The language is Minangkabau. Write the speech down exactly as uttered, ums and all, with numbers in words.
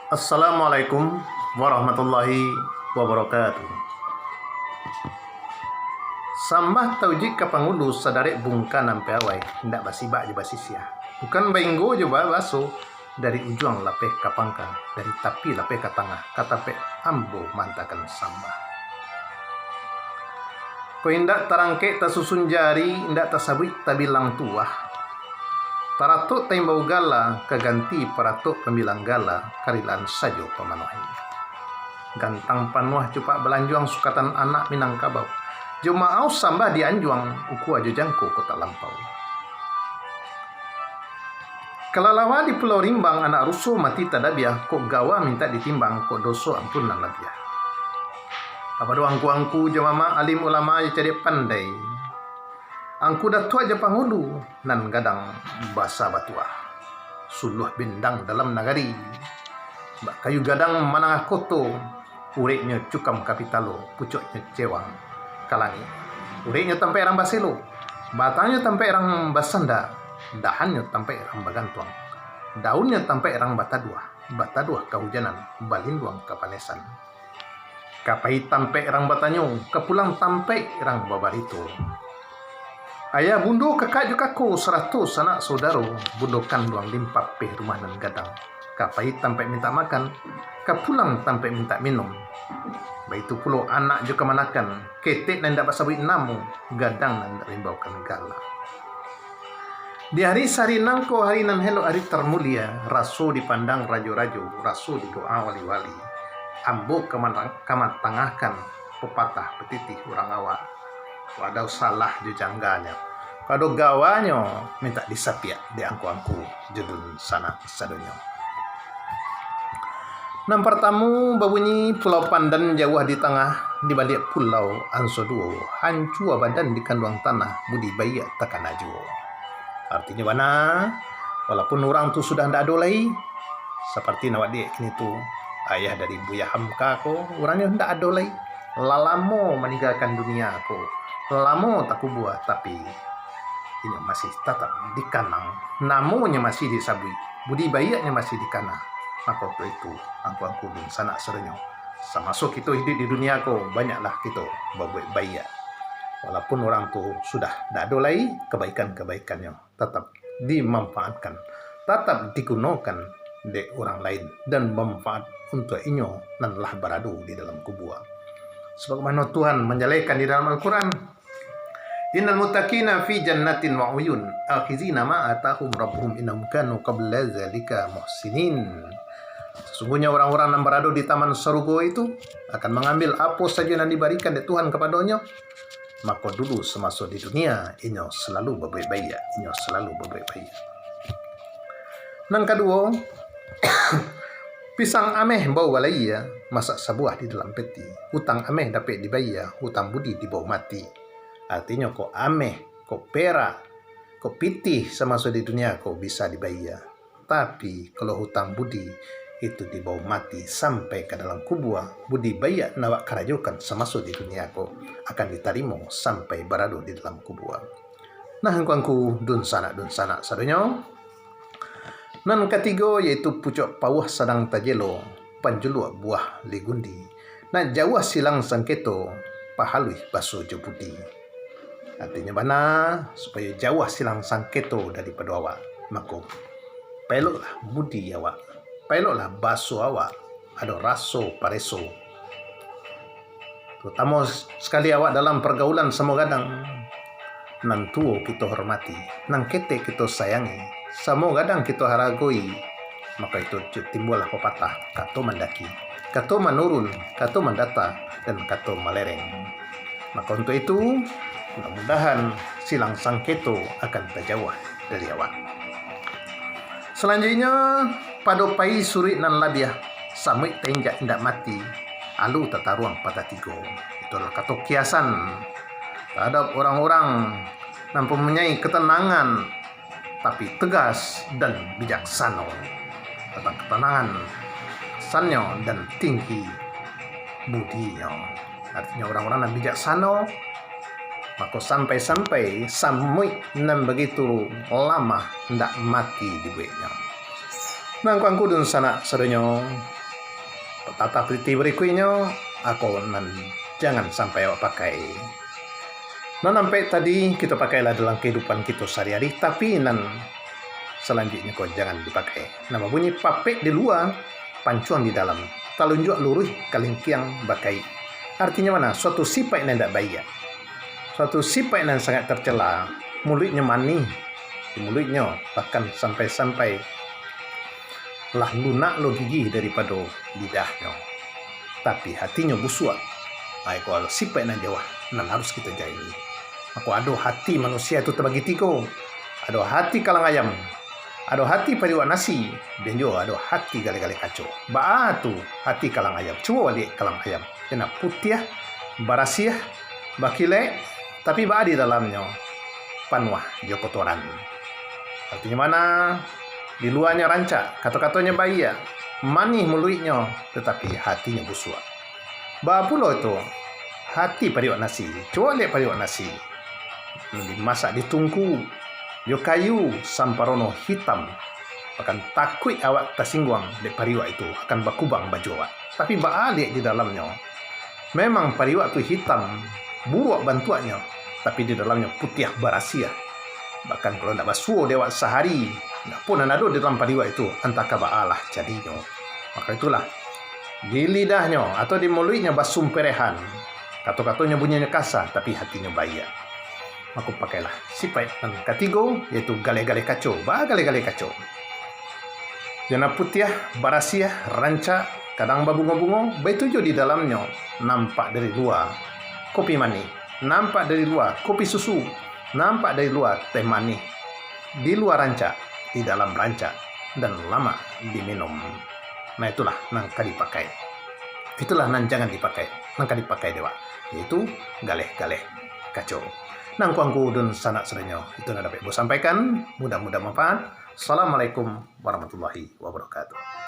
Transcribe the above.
Assalamualaikum warahmatullahi wabarakatuh. Sambah taujuik ka pangulu, sadarek bungka nan piawai, indak basibak jo basisiah. Bukan bainggo jo babaso, dari ujuang lapeh ka pangka, dari tapi lapeh ka tangah, ka tapek ambo mantakan sambah. Ko indak tarangkek tasusun jari, indak tasabuik tabilang tuah. Taratok taimbau gala, ka ganti paratok pambilang gala, karilaan sajo pamanuahi. Gantang panuah cupak balanjuang, sukatan anak Minangkabau. Jo maau sambah di anjuang, ukua jo jangko kota lampau. Kalalawa di Pulau Rimbang, anak ruso mati tadabiah, kok gawa mintak ditimbang, kok doso ampun nan labiah. Kapado angku-angku jo mamak alim ulama jo cadiak pandai, angku datuak jo pangulu nan gadang basa batuah, suluah bendang dalam nagari, bak kayu gadang manangah koto, ureknyo cukam kapitalo, pucuaknyo cewang ka langik. Ureknyo tampaik rang baselo, batangnyo tampaik rang basanda, dahannyo tampaik rang bagantuang, daunnyo tampaik rang bataduah, bataduah kahujanan, balinduang kapanesan. Ka pai tampaik rang batanyo, ka pulang tampaik rang babarito. Ayah bundo, kakak jo kako, sarato sanak saudaro, bundo kanduang limpapeh rumah nan gadang. Ka pai tampaik mintak makan, ka pulang tampaik mintak minum. Baitu pulo anak jo kamanakan, ketek nan indak basabuik namo, gadang nan indak baimbaukan gala. Di hari sahari nangko, hari nan elok, hari tarmulia, raso dipandang rajo-rajo, raso didoa wali-wali. Ambo ka mana-, ka matangahkan papatah patitih urang awak. Kok ado salah jo jangganyo, kok ado gawanyo, mintak disapiak dek angku-angku jo dunsanak sadonyo. Nan partamo babunyi, Pulau Pandan jauah di tangah, di baliak pulau anso duo, hancua badan di kanduang tanah, budi baiak takana juo. Artinyo bana, walaupun urang tu sudah ndak ado lai, saparti nan awak liek kini tu, ayah dari Buya Hamka ko, urangnyo ndak ado lai, lah lamo maninggakan dunia ko, lah lamo takubua, tapi inyo masih tatap dikanang, namonyo masih disabuik, budi baiaknyo masih dikana. Mako tu itu, angku-angku dunsanak sadonyo, samaso kito iduik di dunia ko, banyaklah kito babuek baiak. Walaupun urang tu sudah ndak ado lai, kabaikan-kabaiannyo tatap dimanfaatkan, tatap digunokan dek urang lain, dan bamanfaat untuak inyo nan lah barado di dalam kubua. Sabagaimano Tuhan manjalekan di dalam Al-Quran, "Innal muttaqina fi jannatin wa uyun, akhizina ma atahum rabbuhum, innahum kanu qabla zalika muhsinin." Sasungguhnyo urang-urang nan barado di taman sarugo itu akan mangambil apo sajo nan dibarikan dek Tuhan kapadonyo, mako dulu samaso di dunia, inyo salalu babuek baiak, inyo salalu babuek baiak. Nan kaduo, pisang ameh bau balaia, masak sabuah di dalam peti. Utang ameh dapek dibayia, utang budi dibao mati. Artinyo, kok ameh, kok perak, kok pitih samaso di dunia ko bisa dibayia. Tapi, kalau hutang budi itu dibao mati sampai ka dalam kubua, budi baiak nan awak karajokan samaso di dunia ko akan ditarimo sampai barado di dalam kubua. Nah, angku-angku, dunsanak-dunsanak sadonyo, nan katigo, yaitu pucuak pauah sadang tajelo, panjuluak buah ligundi. Nak jauah silang sangketo, pahaluih baso jo budi. Artinyo bana, supayo jauah silang sangketo daripado awak, mako, paeloklah budi awak, paeloklah baso awak, ado raso pareso. Tarutamo sakali awak dalam pargaulan samo gadang. Nan tuo kito hormati, nan ketek kito sayangi, samo gadang kito haragoi, mako itu timbullah papatah, kato mandaki, kato manurun, kato mandata, dan kato malereng. Maka untuak itu, mudah-mudahan silang sangketo akan tajauah dari awak. Salanjuiknyo, pado pai suruik nan labiah, samuik tainjak indak mati, alu tataruang patah tigo. Itu adalah kato kiasan tahadap urang-urang nan mampunyai katanangan, tapi tegas dan bijaksano, tantang katanangan, sanyo dan tinggi budinyo. Artinyo, urang-urang nan bijaksano, mako sampai-sampai samuik nan bagitu lamah ndak mati dibueknyo. Nah, angku-angku dunsanak sadonyo, Tata kriti barikuiknyo, ako nan jangan sampai awak pakai. Nan ampek tadi kito pakailah dalam kahidupan kito sahari-hari, tapi nan salanjuiknyo ko jangan dipakai. Nan babunyi, papek di lua, pancuang di dalam, talunjuak luruih kalingkiang bakaik. Artinyo mano? Suatu sipaik nan indak baiak. Suatu sipaik nan sangat tercela. Muluiknyo manih, di muluiknyo bahkan sampai-sampai lah lunak lo gigi daripado lidahnyo, tapi hatinyo busuak. Ai, ko ado sipaik nan jauah, nan harus kito jauahi. Mako, ado hati manusia tu tabagi tigo. Ado hati kalang ayam, ado hati pariuak nasi, dan juo ado hati galeh-galeh kaco. Baa tu hati kalang ayam? Cubo liek kalang ayam. Iyo nan putiah, barasiah, bakilek, tapi baa di dalamnyo? Panuah jo kotoran. Artinyo mano? Di luanyo rancak, kato-katonyo baiak, manih muluiknyo, tatapi hatinyo busuak. Baa pulo tu hati pariuak nasi? Cubo liek pariuak nasi. Dimasak di tungku jo kayu samparono hitam. Bahkan takuik awak tasingguang dek pariuak itu, akan bakubang baju awak. Tapi baa liek di dalamnyo? Memang pariuak tu hitam, buruak bantuaknyo, tapi di dalamnyo putiah barasiah. Bahkan kalau ndak basuo dek awak sahari, ndak pun nan ado di dalam pariuak itu, antah ka baa lah jadinyo. Mako itulah, di lidahnyo atau di muluiknyo basumperehan, kato-katonyo bunyinyo kasa, tapi hatinyo baiak. Mako pakailah sipaik nan katigo, yaitu galeh-galeh kaco. Baa galeh-galeh kaco? Iyo nan putiah, barasiah, rancak, kadang babungo-bungo, baitu juo di dalamnyo, nampak dari lua kopi manih, nampak dari lua kopi susu, nampak dari lua teh manih, di lua rancak, di dalam rancak, dan lamak diminum. Nah, itulah nan ka dipakai. Itulah nan jangan dipakai, nan ka dipakai dek awak, yaitu galeh-galeh kaco. Nan kuangku dunsanak sadonyo, itu nan dapek ambo sampaikan. Mudah-mudahan manfaat. Assalamualaikum warahmatullahi wabarakatuh.